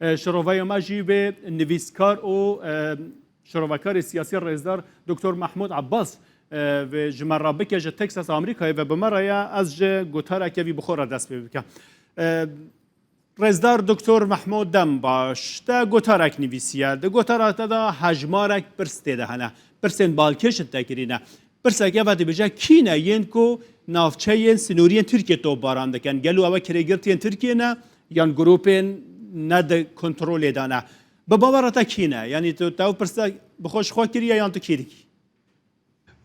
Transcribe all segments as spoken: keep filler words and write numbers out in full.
E, şiroveya me jî vê nivîskar û, e, şirovekarê siyasî rêzdar Doktor Mehmûd Abbas, e, vê ji me re bike ji Texas Amerîkayê ve bi me re ye. Ez ji gotareke vî bi xwe re dest pê bikim. E, Rêzdar Doktor Mehmûd, dem baş. Te gotarek nivîsiye. Di gotara te de hejmarek pirs tê de hene. Pirsên balkêş in te kirîne. Pirsek eve dibêje, kî ne yên ku navçeyên sînoriyên Tirkiyê topbaran dikin? Gelo ewe kirêgirtiyên Tirkiyê ne yan grûpên ne di kontrolê de ne? Bi bawera te kî ne? Yanî tu, te ew pirsek bi xwe ji xwe kiriye yan tu kî dikî?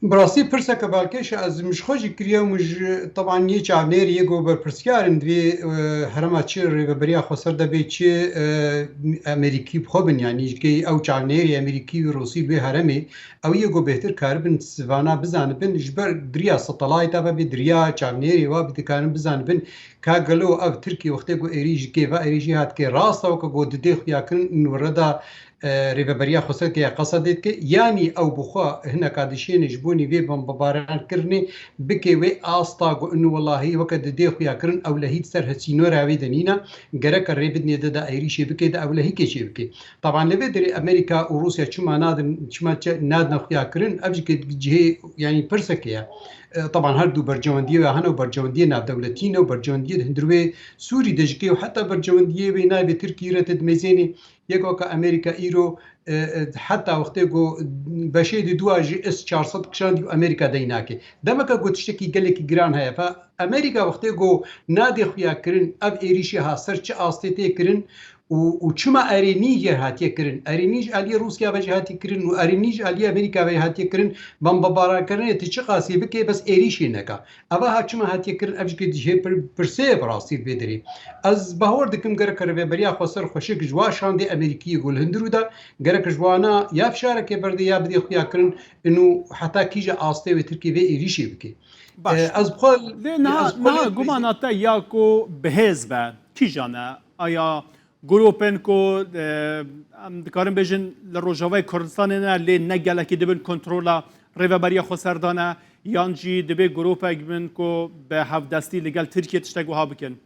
Bi rastî pirseke balkêş e, ez min ji xwe jî kiriye û min ji, teban yê çavnêrî yê ku berpirsiyar in di vê, e, herêma çi rêveberiya xweser de bê, çi, e, Amerîkî bi xwe bin, yanî ji kê ew çavnêrî Amerîkî û Rûsî bi vê herêmê, ew yê ku bêhtir karibin vana bizanibin, ji ber diriya satelayta ve bê, diriya çavnêrê ve bê dikarin bizanibin ka gelo ev Tirkî wextê ku êrî ji kê ve êrî jî hat kê rast e, weke ku didê xuya kirin in were de e, rêveberiya xweser ke ya Qesedê dike, yanî ew bi xwe hineka dişêne ji bonî vê bombebarankirinê bike wê asta ku inu welahî weke didê xuya kirin ewlehî di ser hesînora wê de nîne, gereke rê bidinê de, de êrîşê bike, de ewlehîkê çê bike. Taban li vê derê Amerîka û Rûsya çima nadin, çima çe-, nadine xuya kirin, ev jî ke cihê, yanî pirseke ye. E, taban her du bercewendiyê wê hene û bercewendiyê navdewletî ne û bercewendiyê di hundir wê Sûrî de jî ke û heta bercewendiyê wê navê Tirkî re te dimêzênê. Yek weke Amerîka îro, e, e, heta wextê ku beşê di dua ji S çar sed kişandî û Amerîka dey nake. Demeke ku tiştekî gelekî giran heye. Fe Amerîka wextê ku nadê xuya kirin, ev êrîşê ha ser çi astê tê kirin û, û çima erê nî jê hatiye kirin? Erê nî ji aliyê Rûsya ve jî hatiye kirin û erê nî ji aliyê Amerîka ve jî hatiye kirin, bombebarankirinê ti çiqasî bike, bes êrîşê neka. Eva ha çima hatiye kirin, ev jî ke dihê pir-, pirsê ye bi rastî vê derê. Ez bawer dikim gerek rêveberiya xweser xweşik ji wa şandê Amerîkiyê ku li hundir û da, gerek ji wana ya fişarekê berdê ya bidê xuya kirin, inu heta kîja astê wê Tirkiyê vê êrîşê bike. Baş. E, ez bi xwe, Lê niha, ez bi xwe niha lê gumana te ya ku bi hêz be, kîjan e? Aya grûpên ku, e, em dikarin bêjin li Rojavayê Kurdistanê ne, lê ne gelekî dibin kontrola Rêveberiya Xweser de ne, yan jî divê grûpek bin ku bi hevdestî li gel Tirkiyê tiştek wiha bikin?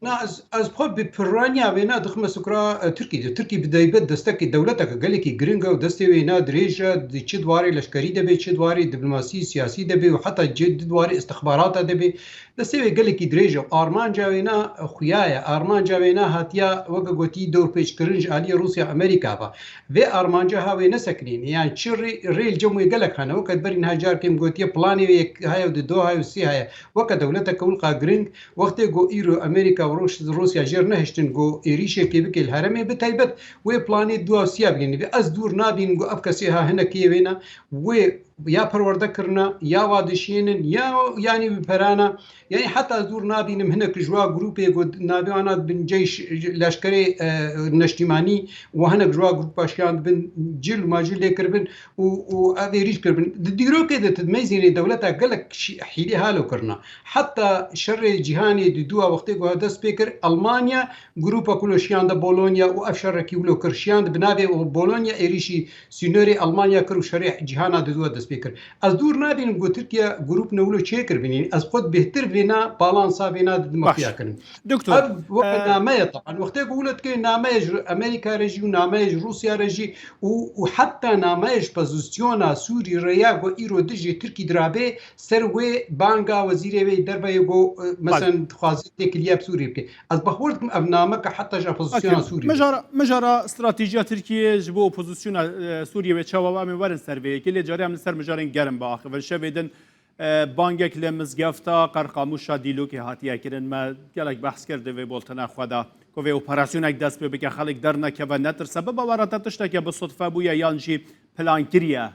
Na, ez, ez xwe bi pirraniya wêna dixime sukra, e, Tirkî de. Tirkî bi taybet destekê dewleteke gelekî giring e û destê wê na dirêj e, di çi di warê leşkerî de bê, çi di warê diplomasî, siyasî de bê û heta ci-, di warê istixbarata de bê. Destê wê gelekî dirêj e û armanca wê na xuya ye. Armanca wê na hatiya, weke gotî, dewrpêçkirin ji aliyê Rûsya, Amerîka ve. Vê armanca ha wê nesekinîne. Yan çi rê, rê li cem wê gelek hene. Weke berî niha carkê min gotiye, planê wê yek heye û di do heye û sê heye. Weke dewleteke wilqa giring, wextê ku îro Amerîka û Rûs-, Rûsya jêr nehiştin ku êrîşekê bike li herêmê, bi taybet wê planê dua û siya bigihîne. Vê ez dûr nabînim ku ev kesê ha hinekê wê ne, wê ya perwerde kirine, ya wa dişiyênin, ya yanî bi perana, yanî heta ez dûr nabînim hinek ji wa grûpê ku navê wana dibin ceyş, leşkerê, e, neştîmanî û hinek ji wa grûpa şiyan dibin cil û macil lê kiribin û, û ev êrîş kiribin. Di dîrokê de tu dimeyzînê dewleta gelek şî-, hîlê halo kirina. Heta şerê cîhanê di dûa wextê ku dest pê kir, Almanya grûpa ku lo şiyan de Bolonya û ev şerekî wilo kir. Şiyan di bi navê Bolonya êrîşî sînorê Almanya kir û şerê cîhana di dûa dest pê kir. Ez dûr nabînim ku Tirkiye grûp ne wilo çêkiribin. Yanî ez xwe bêhtir vêna, balansa vêna didime Baş. xuya kirin. Doktor, Ev weke e, name ye taban. Wextê ku wilo dike name ye ji Amerîka re jî û name ye ji Rûsya re jî û, û heta name ye ji pozisyona Sûrî re ya ku îro dijî Tirkî dirabê ser wê banga wezîrê wê derve yê ku, e, Bale. Meselen dixwaze têkiliya bi Sûrî bike. Ez bawer dikim ev nameke heta ji opozisyona Okey. Sûrî. Mijara, mijara stratejiya Tirkiyê ji bo opozisyona, e, Sûriyê wê çawa be, em ê werin ser vê yekê, lê carê em li ser mijarên germ biaxivin. Şevê din, e, bangek li mizgefta Qerqamûşa Dîlokê hatiye kirin. Me gelek behs kir di vê bultena xwe de ku vê operasyonek dest pê bike, xelk dernekeve, netirse. Bi bawera te tişteke bi sudfe bûye yan jî plan kiriye?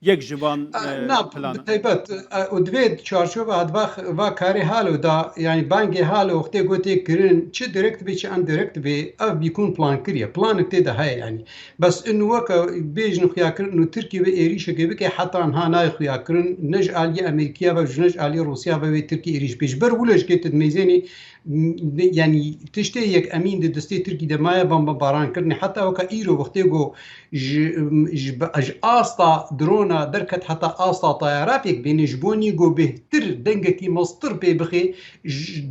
Yek ji van, A, e, na, plan. Bi taybet, e, û divê çarçova va, va karê halo da, yanî bangê halo wextê gotê kirin, çi direkt bê, çi indirekt bê, ev bîkûn plan kiriye. Planek tê de heye yanî. Bes in weke bêjin xuya kirin û Tirkî wê êrîşekê bike, heta niha nayê xuya kirin, ne ji aliyê Amerîkiya ve, ji ne ji aliyê Rûsya ve wê Tirkî êrîş bê. Ji ber wilo ji kê tu dimeyzênê, m-, yanî tiştê yek emîn di destê Tirkî de maye, bombebaran kirinê. Heta weke îro wextê ku ji, ji, ji asta dron derket heta asta tayara pêk bêne ji bo nî ku bêhtir dengekî mestir pê bixê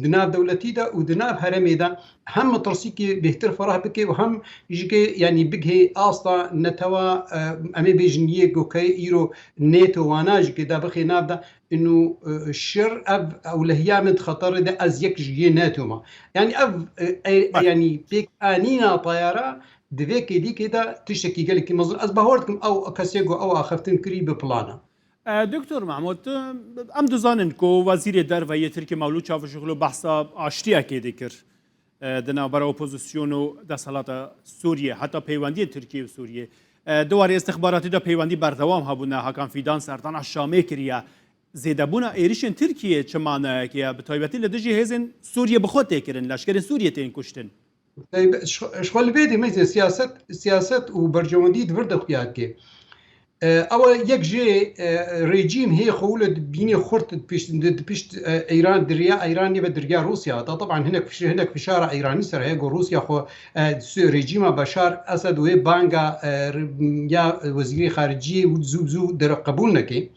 di nav dewletî de û di nav herêmê de hem metirsîkê bêhtir ferah bike û hem jikê yanî bigihê asta netewa em ê bêjin yê ku ke îro NATO wana jikê de bixê nav de inu şir ev ewlehiya min di xeterê de ez yek ji yê NATO me. Yanî ev yanî pêk anîna tayara Di vê kêdîkê de tiştekî gelekî mezin. Ez bawer dikim ew kesê ku ew axiftin kirî bi plan e. E, Doktor Mahmud, em dizanin ku Wezîrê Derve yê Tirkiyê Mewlûd Çavuşoglu behsa aştiyekê dikir, e, di navbera opozîsyon û desthilata Sûriyê, heta peywendiyên Tirkiyê û Sûriyê. E, di warê istixbaratî de peywendî berdewam hebûne, Hakan Fîdan serdana Şamê kiriye. Zêdebûna êrişên Tirkiyê çi manayekê ye, bi taybetî li dijî hêzên Sûriyê bi xwe tê kirin, leşkerên Sûriyê tên kuştin? Ji xwe li vê dê meyzê siyaset, siyaset û berjewendî di vir de xuya dike. E, ew e yek jê, e, rejîm hê xwe wilo di bînê xurt di pişt, di, di pişt, e, Îran diriya, Îran nêve diriya Rûsya. Da taban hinek fiş-, hinek fişara Îranî ser heye ku Rûsya xwe, e, su-, rejîma Beşar Esed wê banga, e, r-, ya wezîrê xariciyê û zû zû dere qebûl neke.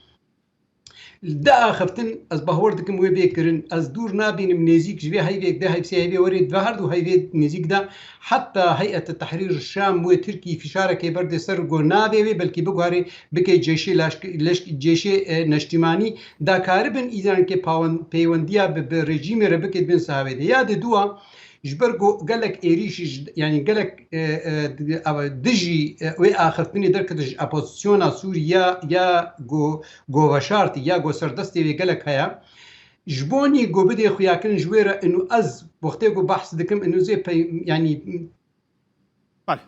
Di axiftin, ez bawer dikim wê bê kirin. Ez dûr nabînim nêzîk ji vê heyvê, di heyvsê heyvê werê, di her du heyvê nêzîk de heta Heyet Tehrîr Şam wê Tirkî fişarekê berdê ser ku navê wê belkî biguherê bike cêşê leşk-, leşk-, cêşê, e, neştîmanî da karibin îzankê pawen-, peywendiya bi, bi rejîmê re bike bin sahavê de. Ya di dua, Ji ber ku gelek êrîş, yanî gelek, e, e, dijî, e, wê axiftinê derkete ji opozisyona Sûrî ya, ya ku, ku veşartî, ya ku serdestê wê gelek heye. Ji bo nî ku bidê xuyakirin ji wê re, inu ez wextê ku behs dikim, inu zê pey-, yanî Belê.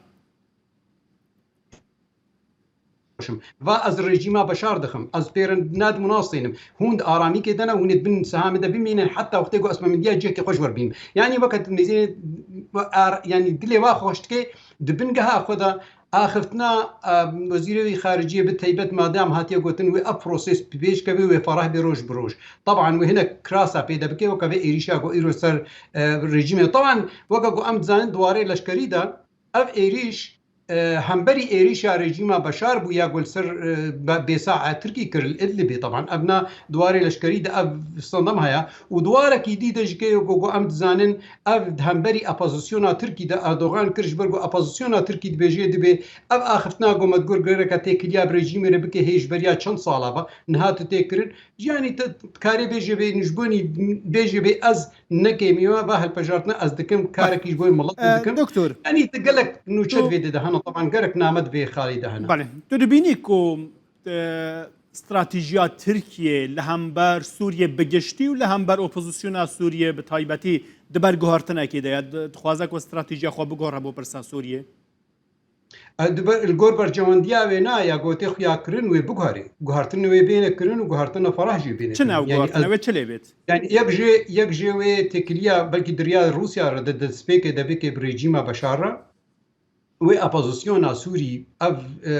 Şim. Va ez rejîma Beşar dixim. Ez pê re nedimunasînim. Hûn di aramîkê de ne, hûn ê di bin sihamê de bimînin, heta wextê ku ez me min diya cihekê xwe ji we re bînim. Yanî weke tu mêzê, ar-, yanî dilê wa xweş dike, di bingeha xwe de axiftina, e, wezîrê wî xariciyê bi teybet madem hatiye gotin, wê ev proses bi pêş keve, wê ferah bê roj bi roj. Taban wê hinek kirasa pê de bike, weke vê êrîşa ku îro ser, e, rejîmê. Taban weke ku em dizanin di warê leşkerî de, Ev êrîş, e, hemberî êrîşa rejîma Beşar bû ya ku li ser, e, be-, bêsae Tirkî kir li Idlibê. Taban ev na di warê leşkerî de ev standam heye û di warekî dî de ji ke ku, ku em dizanin ev di hemberî opozisyona Tirkî de Erdogan kir, ji ber ku opozisyona Tirkî dibêje dibê ev axiftina ku me di gor gereka têkiliya bi rejîmê re bike hê ji beriya çend sala ve niha tu tê kirin. Yanî tu dikarê bêjê bê, ji bo nî bêjê bê ez ne kêmî me, va hilpejartina ez dikim, karekî ji bo miletê dikim. Doktor, yanî tu gelek nûçe tu di vê de hene, taban gerek name di vê xalî de hene. Belê. Tu dibînî ku, e, stratejiya Tirkiyê li hember Sûriyê bi giştî û li hember opozisyona Sûriyê bi taybetî di ber guhertinekê de ye, di-, dixwaze ku stratejiya xwe biguhere bo pirsa Sûriyê? E, di ber, li gor berjewendiya wê na ya gotê xuya kirin wê biguherê. Guhertin wê bêne kirin û guhertina ferah jî bêne kirin. Çi nav guhertin wê çi lê bêt? Yanî yek jê, yek jê wê têkiliya belkî diriya Rûsya re di destpêkê de bike bi rejîma Beşar re. Wê opozisyona Sûrî ev, e,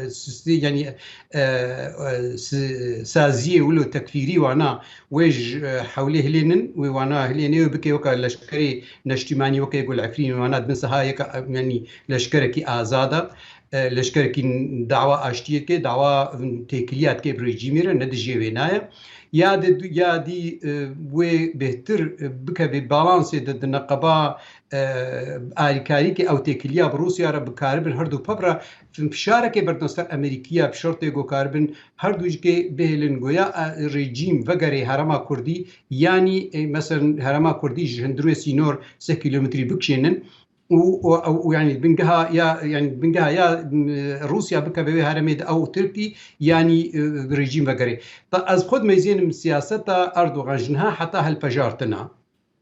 sustê-, yanî, e, e, si-, saziyê wilo tekfîrî wana wê ji, e, hewlê hilênin, wê wana hilênê wê bike weke leşkerê neştîmanî weke ku li Efrînê wana di bin siha yeka, e, yanî leşkerekî azad e, e, leşkerekî dawa aştiyê dike, dawa, e, têkiliya dike bi rejîmê re, ne di jê wê naye. Ya di, ya dî, e, wê bêhtir, e, bikeve balansê de di neqeba, e, alîkarîkê ew têkiliya bi Rûsya re bikaribin her du pev re fişarekê berdin ser Amerîkiya bi şertê ku karibin her du jikê bihêlin goya, e, rejîm vegerê herêma Kurdî, yanî, e, meselen herêma Kurdî ji hundirê sînor sê kîlometrî bikişênin û, û, û, û, yanî bingeha ya, yanî bingeha ya, m, Rûsya bikeve wê herêmê de ew Tirkî, yanî, e, rejîm vegerê. Ta ez xwe dimeyzênim siyaseta Erdogan ji niha heta hilpejartina.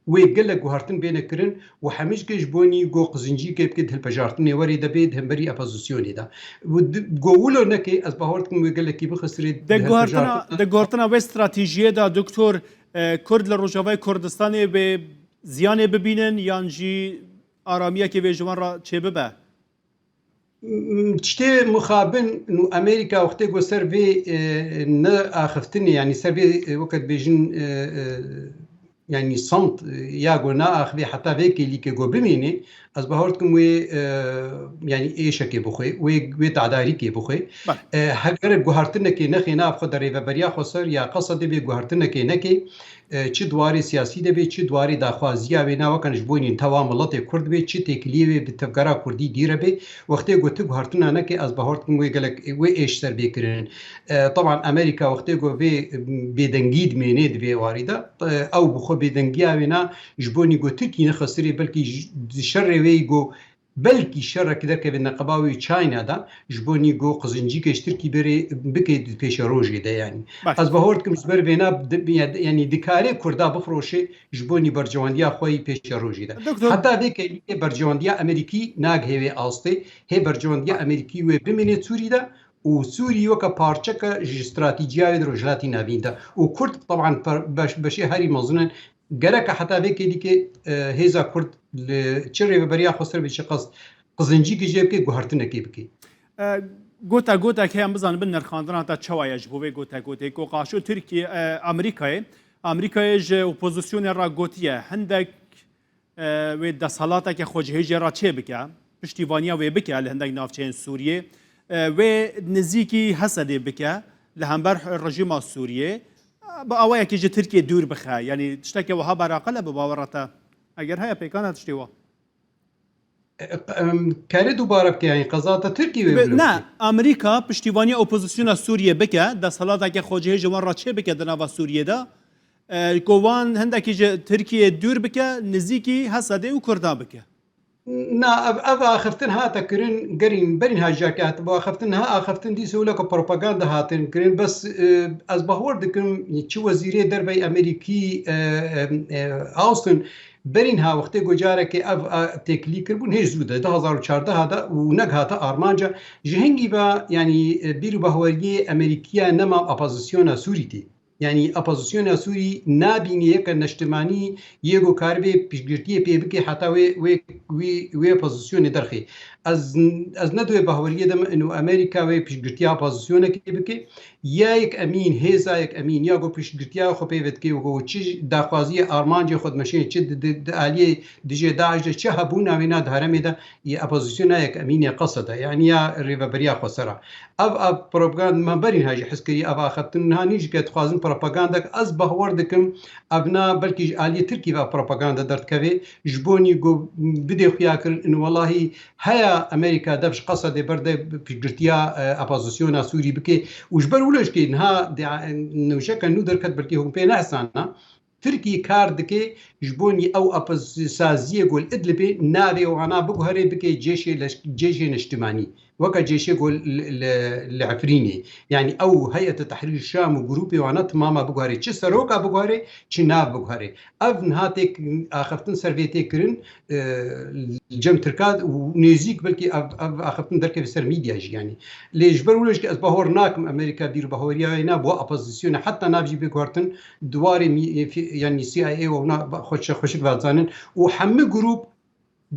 Wê gelek guhertin bêne kirin û hemî ji ke ji bo nî go qizincîkê bike di hilpejartinê werê de bê di hemberî opozisyonê de. Û di, go wilo neke, ez bawer dikim wê gelekî bixisirê di De guhertina, hilpejartina. De guhertina wê stratejiyê de, Doktor, e, Kurd li Rojavayê Kurdistanê bê ziyanê bibînin yan jî aramiyekê vê ji wan re çêbibe? M-, tiştê mixabin û Amerîka wextê ku ser vê, e, ne axiftinê, yanî ser vê, e, weke dibêjin, e, e, yanî samt, e, ya ku naaxivê heta vê kêlîkê ku bimînê, ez bawer dikim wê, e, yanî êşekê bixwe, wê, wê tedarîkê bixwe. Belê. E, heger guhertinekê nexê nav xwe de rêveberiya xweser ya Qesedê bê guhertinekê neke, e, çi di warê siyasî de bê, çi di warê daxwaziya wê na weke ji bo nîntewa miletê Kurd bê, çi têkiliyê wê bi tevgera Kurdî dî re bê, wextê ku ti guhertina neke, ez bawer dikim wê gelek, wê êş ser bê kirin. E, teban Amerîka wextê ku vê bêdengî dimênê di vê warî de, e, ew bi xwe bêdengiya wê na ji bo nî ku Tirkî nexistirê, belkî ji, di şerê wê ku belkî şerek derkeve neqeba wê China de, ji bo nî ku qizincîkê ji Tirkî berê bike di pêşerojê de yanî. Baş. Ez bawer dikim ji ber vêna di, yanî dikarê Kurda bifroşê ji bo nî bercewandiya xwe yî pêşerojê de. Doktor. Heta vê kêlîkê bercewandiya Amerîkî nagihê wê astê, hê bercewandiya Amerîkî wê bimîne Sûrî de û Sûrî weke parçeke ji stratîciya wê di Rojhilatî Navîn de. Û Kurd teban per-, beş-, beşê herî mezin in. Gereke heta vê kêlîkê, e, hêza Kurd li çi rêveberiya xweser bê çi qas qizincîkê jê bike, guhertinekê bike. E, gota gotek heye em bizanin bin nirxandina te çawa ye ji bo vê gote gotê ku qaşo Tirkiye, e, Amerîkayê, Amerîkayê ji opozisyonê re gotiye hindek, e, wê desthilateke xwecihêjê re çêbike, piştîvaniya wê bike li hindek navçeyên Sûriyê, e, wê nizîkî Hesedê bike li hember rejîma Sûriyê, e, bi awayekî ji Tirkiyê dûr bixe. Yanî tişteke wiha beraqil e bi bawera te? Eger heye pêkan e tiştê wa. Em, kerê dubare bike, yanî qeza te Tirkî wê Be-, bile ne, bike. Amerîka piştîvaniya opozisyona Sûriyê bike, desthilateke xwecihêjê wan re çêbike di nava Sûriyê de. E, ku wan hindekî ji Tirkiyê dûr bike, nizîkî Hesedê û Kurda bike. Na, ev, ev axiftin hate kirin, gerîn berîn hajiyakê hatibû axiftin, niha axiftin dîsa wilo ku propaganda hatin kirin. Bes, e, ez bawer dikim, çi wezîrê dervey Amerîkî, e, e, e, Austin, berîn ha wextê ku carekê ev, e, têkilî kiribûn, hêj zû de, du hazar û çardeh de û negihate armanca. Ji hingî ve, yanî, e, bîr û bahweriyê Amerîkiya nema opozisyona Sûrî tê. Yanî opozisyona Sûrî nabînî yeke neştimanî yê ku karibê piştgirtiyê pê bike heta wê, wê, wî, wê opozisyonê derxê. Ez, ez ne di wê bahweriyê de me ino Amerîka wê piştgirtiya opozisyonekê bike. Ya yek emîn, hêza yek emîn, ya ku piştgirtiya xwe pê ve dike, ku çi daxwaziyê armancê xwe dimeşê, çi di, di, di aliyê dijê DAIŞ de, çi hebûna wê na di herêmê de, yê opozisyona yek emîn ya Qeseda, yanî ya rêveberiya xwesera. Ev, ev propaganda me berî niha jî hez kirî, ev axiftin niha nî jî ke dixwazin propagandek, ez bawer dikim, ev na belkî ji aliyê Tirkî ve propaganda derdikeve, ji bo nî ku bidê xuya kirin, in welahî heya Amerîka dev ji Qesedê berde piştgirtiya, e, opozisyona Sûrî bike û ji ber wilo jî niha de, nûjeke nû derket belkî hûn pê nehesana. Tirkî kar dike ji bo nî ew apsaziyê ku li Idlibê navê wana biguhere bike cêşê leş-, cêşê neştimanî. Weke cêşê ku li, li, li Efrînê. Yanî ew Heyete Tehrîr Şam û grûpê wana timama biguhere. Çi seroka biguhere, çi nav biguhere. Ev niha tê axiftin ser vê tê kirin, e, li cem Tirka û nêzîk belkî ev, ev axiftin derkeve ser medya jî yanî. Lê ji ber wilo jî ez bahor nakim Amerîka bîr û bahoriya wê ne bo opozisyonê heta nav jî bê guhertin di warê mî-, fî-, yanî C I A û na xweş-, xweşik ve zanin û hemî grûp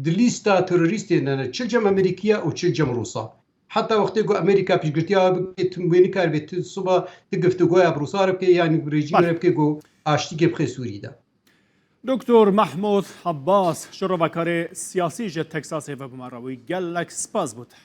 di lîsta terorîstên de ne, çi cem Amerîkiya û çi cem Rûsa. Heta wextê ku Amerîka piştgirtiya we bike, tu wê nikaribê tu siba tu giftugoya bi Rûsa re bike, yanî bi rejîmê Baş. re bike ku aştîkê bixe Sûrî de. Doktor Mahmud Abbas, şirovekarê siyasî ji Texasê ve bi me re bû. Gelek spas bo te.